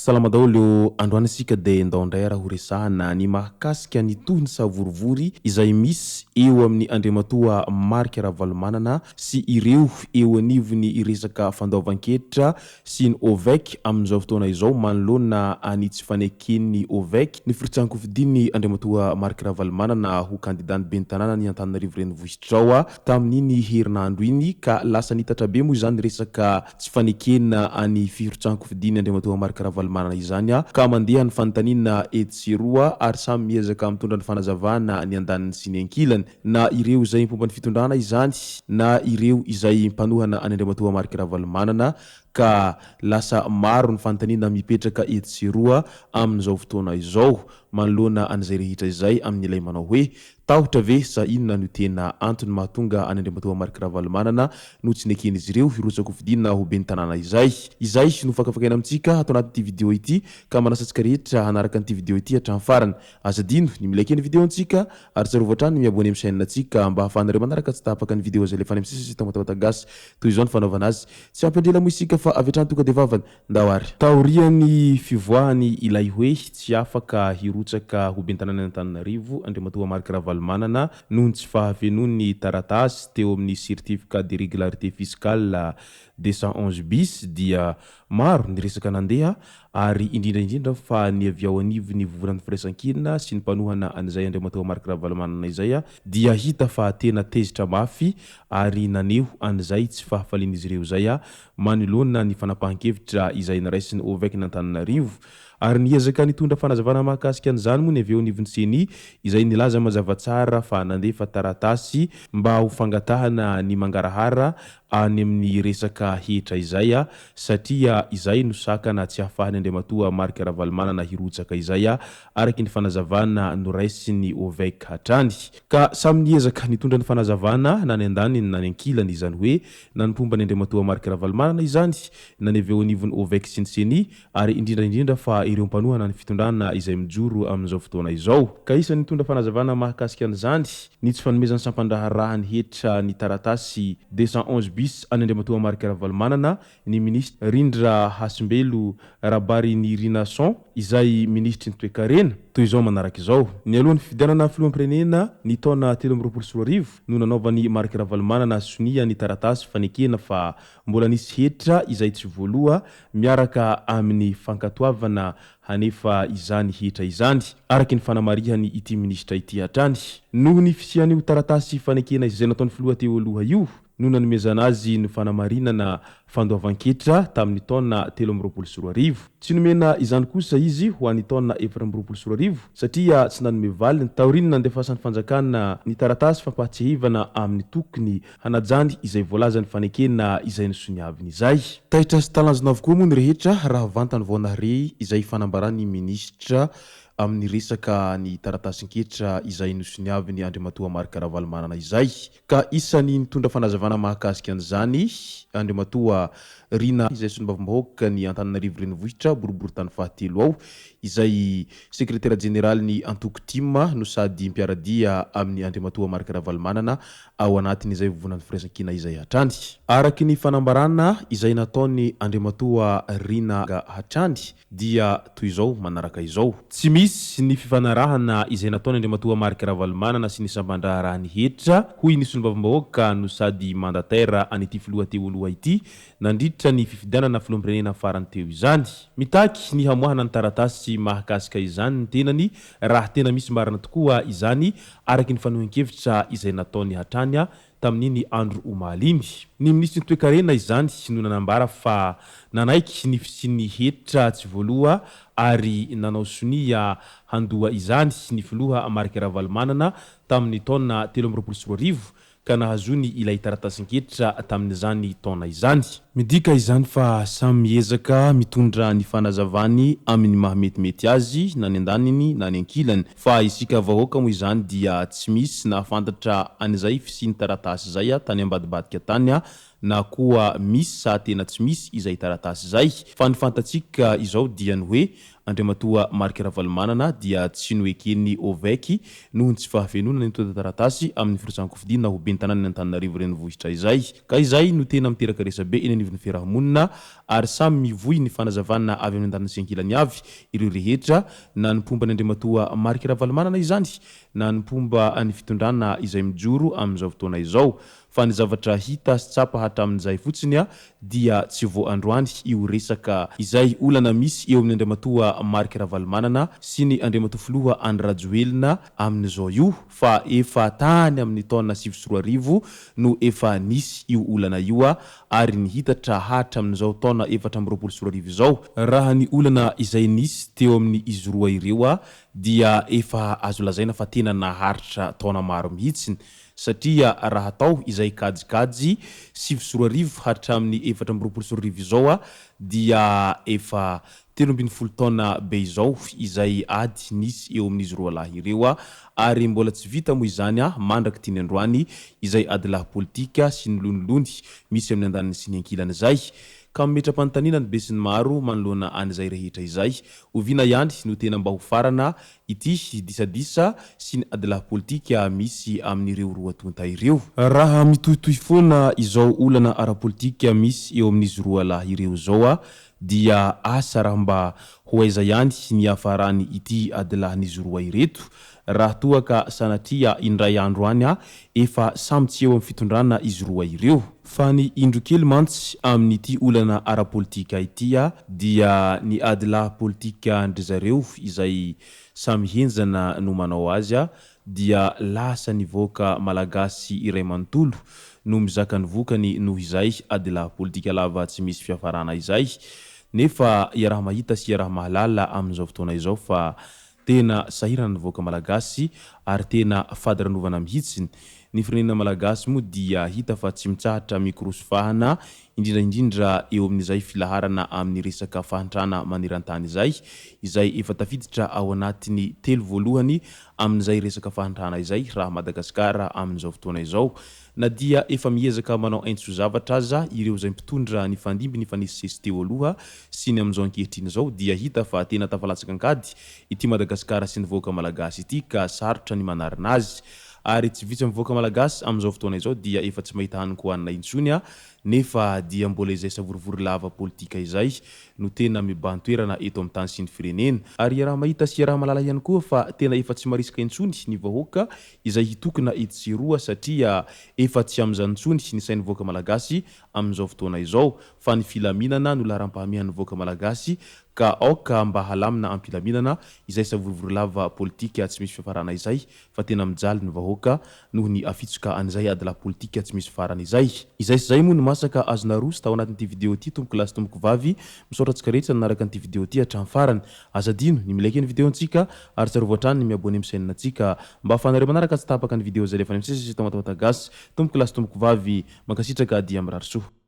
Salama daholo ô, androany isika dia ndao indray ara ho resahana ny mahakasika ny tohiny savorivory izay misy eo amin'ny Andriamatoa Marc Ravalomanana sy ireo eo anivon'ny resaka fandoavan-ketra sy ny OVEC amin'izao fotoana izao manoloana ny tsy faneken'ny OVEC ny firotsahan-kofidin'ny Andriamatoa Marc Ravalomanana ho kandidan'ny ben'ny tanànan'i Antananarivo Renivohitra ao tamin'iny herinandro iny ka lasa nitatra be moa izany resaka tsy fanekena ny firotsahan-kofidin'ny Andriamatoa Marc Ravalomanana izany ka mandeha ny fanontaniana etsy sy eroa ary samy miezaka mitondra ny fanazavana ny andaniny sy ny ankilany na ireo izay mpomba ny fitondrana izany na ireo izay mpanohana an'i Andriamatoa Marc Ravalomanana ka lasa maro ny fanontaniana mipetraka etsy sy eroa amin'izao fotoana izao manoloana an'izay rehetra izay amin'ilay manao hoe tahotra ve sa inona no tena antony mahatonga an'i Andriamatoa Marc Ravalomanana no tsy neken'izy ireo hirotsakofidina ho ben'ny tanàna izay. Izay no fakafakaina amintsika ato anatin'ity video ity ka manasa antsika rehetra hanaraka an'ity video ity hatramin'ny farany. Aza adino ny mi-like ny video-ntsika ary tsarovy hatrany ny mi-abonner amin'ny chaîne-ntsika mba hahafahanareo manaraka tsy tapaka ny video izay alefa any amin'ny sisa sy Tamatave Gasy. Toy izao ny fanaovana azy. Tsy ampy andrela moa isika fa avy hatrany tonga dia vavany. Ndao ary. Taorian'ny fivoahany ilay hoe tsy afaka hirotsaka ho ben'ny tanànan'i Antananarivo Andriamatoa Marc Ravalomanana noho ny tsy fahafenoan'ny taratasy teo amin'ny certificat de régularité fiscale 211 bis dia maro ny resaka nandeha ary indrindra indrindra fa ny avy ao anivon'ny vovonan'ny firaisankina sy ny mpanohana an'izay Andriamatoa Marc Ravalomanana izay dia hita fa tena tezitra mafy ary naneho an'izay tsy fahafalian'izy ireo izay manoloana ny fanapahan-kevitra izay noraisin'ny OVEC n'Antananarivo ary niezaka nitondra fanazavana mahakasika an'izany moa ny avy eo anivon'ny Ceni izay nilaza mazava tsara fa nandefa taratasy mba ho fangatahana ny mangarahara any amin'ny resaka hetra izay satria izay no sakana tsy ahafahan'i Andriamatoa Marc Ravalomanana hirotsaka izay araka ny fanazavana noraisin'ny OVEC hatrany. Ka samy niezaka nitondra ny fanazavana na ny andaniny na ny ankilany izany hoe na ny mpomba an'i Andriamatoa Marc Ravalomanana izany na ny avy eo anivon'ny OVEC sy ny Ceni ary indrindra indrindra fa ireo mpanohana ny fitondrana izay mijoro amin'izao fotoana izao. Ka isan'ny nitondra fanazavana mahakasika an'izany ny tsy fanomezan'ny sampandraharahan'ny hetra ny taratasy 211 bis an'i Andriamatoa Marc Ravalomanana ny minisitra Rindra Hasimbelo Rabarinirinason izay minisitry ny toekarena. Toy izao manaraka izao. Nialoha ny fifidianana filoham-pirenena ny taona 2023 no nanaovan'i Marc Ravalomanana sonia ny taratasy fanekena fa mbola nisy hetra izay tsy voaloa miaraka amin'ny fankatoavana hanefa izany hetra izany, araka ny fanamarihany ity minisitra ity hatrany. Noho ny fisian'io taratasy fanekena izay nataon'ny filoha teo aloha io no nanomezana azy ny fanamarinana fandoavan-ketra tamin'ny taona 2023. Tsy nomena izany kosa izy ho an'ny taona 2024 satria tsy nanome valiny taorian'ny nandefasan'ny fanjakana ny taratasy fampahatsiahivana amin'ny tokony hanajany izay voalazan'ny fanekena izay nosoniaviny izay. Taitra sy talanjona avokoa moa ny rehetra raha vantany vao nahare izay fanambaran'ny minisitra amin'ny resaka ny taratasin-ketra izay nosoniaviny Andriamatoa Marc Ravalomanana izay. Ka isan'ny nitondra fanazavana mahakasika an'izany Andriamatoa Rina izay solombavambahoaka ny Antananarivo Renivohitra boriborintany fahatelo ao izay sekretera jeneralin'ny antoko tim no sady mpiara-dia amin'i Andriamatoa Marc Ravalomanana ao anatin'izay vovonan'ny firaisankina izay hatrany. Araka ny fanambarana izay nataon'i Andriamatoa Rina hatrany dia toy izao manaraka izao. Tsy misy ny fifanarahana izay nataon'i Andriamatoa Marc Ravalomanana sy ny sampandraharahan'ny hetra, hoy ny solombavambahoaka no sady mandataire an'ity filoha teo aloha ity nandritra ny fifidianana filoham-pirenena farany teo izany. Mitaky ny hamoahana ny taratasy mahakasika izany ny tenany raha tena misy marina tokoa izany araka ny fanehoan-kevitra izay nataony hatrany tamin'iny andro omaly iny. Ny minisitry ny toekarena izany no nanambara fa nanaiky ny fisian'ny hetra tsy voaloa ary nanao sonia handoa izany ny filoha Marc Ravalomanana tamin'ny taona 2023 ka nahazoany ilay taratasin-ketra tamin'izany taona izany. Midika izany fa samy miezaka mitondra ny fanazavany amin'ny maha metimety azy na ny andaniny na ny ankilany. Fa isika vahoaka moa izany dia tsy misy nahafantatra an'izay fisian'ny taratasy izay tany ambadibadika tany na koa misy sa tena tsy misy izay taratasy izay. Fa ny fantatsika izao dia ny hoe Andriamatoa Marc Ravalomanana dia tsy noeken'ny OVEC noho ny tsy fahafenoana ny antontan-taratasy amin'ny firotsahan-kofidina ho ben'ny tanànan'i Antananarivo Renivohitra izay. Ka izay no tena miteraka resabe eny anivon'ny fiarahamonina ary samy mivoy ny fanazavana avy amin'ny andaniny sy ankilany avy ireo rehetra na ny mpomba an'Andriamatoa Marc Ravalomanana izany na ny mpomba ny fitondrana izay mijoro amin'izao fotoana izao. Fa ny zavatra hita sy tsapa hatramin'izay fotsiny dia tsy vao androany io resaka izay olana misy eo amin'ny Andriamatoa Marc Ravalomanana sy ny Andriamatoa Filoha Andry Rajoelina amin'izao io fa efa tany amin'ny taona 2009 no efa nisy io olana io ary nihitatra hatramin'izao taona 2024 izao. Raha ny olana izay nisy teo amin'ny izy roa ireo dia efa azo lazaina fa tena naharitra taona maro mihitsy satria raha atao izay kajikajy 2009 hatramin'ny 2024 izao dia efa 13 taona be izao izay ady nisy eo amin'izy roa lahy ireo ary mbola tsy vita moa izany mandrak'ity ny androany izay adilahy politika sy ny lonilony misy amin'ny andaniny sy ny ankilany izay. Ka mametra-panontaniana ny besinimaro manoloana an'izay rehetra izay, oviana ihany no tena mba ho farana ity disadisa sy ny adilahy politika misy amin'ireo roa tonta ireo? Raha mitohitohy foana izao olana ara-politika misy eo amin'izy roa lahy ireo izao dia asa raha mba ho aiza ihany ny hiafarany ity adilahin'izy roa ireto raha toa ka sanatria indray andro any efa samy tsy eo amin'ny fitondrana izy roa ireo. Fa ny indro kely mantsy amin'ity olana ara-politika ity dia ny adilahy politikan-dry zareo izay samy henjana no manao azy dia lasa ny vahoaka malagasy iray manontolo no mizaka ny vokany noho izay adilahy politika lava tsy misy fiafarana izay. Nefa iaraha-mahita sy iaraha-mahalala amin'izao fotoana izao fa tena sahirana ny vahoaka malagasy ary tena fadiranovana mihitsy. Ny firenena malagasy moa dia hita fa tsy mitsahatra mikorosy fahana, indrindra indrindra eo amin'izay filaharana amin'ny resaka fahantrana maneran-tany izay, izay efa tafiditra ao anatin'ny telo voalohany amin'izay resaka fahantrana izay raha Madagasikara amin'izao fotoana izao. Na dia efa miezaka manao aintso zavatra aza ireo izay mpitondra nifandimby nifanesisesy teo aloha sy ny amin'izao ankehitriny izao dia hita fa tena tafalatsaka an-kady ity Madagasikara sy ny vahoaka malagasy ity ka sarotra ny manarina azy. Ary tsy vitsy amin'ny vahoaka malagasy amin'izao fotoana izao dia efa tsy mahita hanin-kohanina intsony nefa dia mbola izay savorovoro lava politika izay no tena mibahan-toerana eto amin'ny tany sy ny firenena. Ary iaraha-mahita sy iaraha-mahalala ihany koa fa tena efa tsy marisika intsony ny vahoaka izay hitokona etsy sy eroa satria efa tsy amin'izany intsony ny sain'ny vahoaka malagasy amin'izao fotoana izao fa ny filaminana no laharam-pahamehan'ny vahoaka malagasy ka aoka mba halamina am-pilaminana izay savorovoro lava politika tsy misy fiafarana izay fa tena mijaly ny vahoaka noho ny afitsoka an'izay adilahy politika tsy misy farany izay. Izay sy izay moa no masaka azo naroso tao anatin'ity video ity tompoko lahy sy tompoko vavy, misaotra antsika rehetra nanaraka an'ity video ity hatramin'ny farany. Aza adino ny mi-like ny video ntsika ary tsarovy hatrany ny mi-abonner amin'ny chaîne ntsika mba ahafahanareo manaraka tsy tapaka ny video izay alefanay misesy eto Matamata Gasy. Tompoko lahy sy tompoko vavy, mankasitraka dia mirary soa.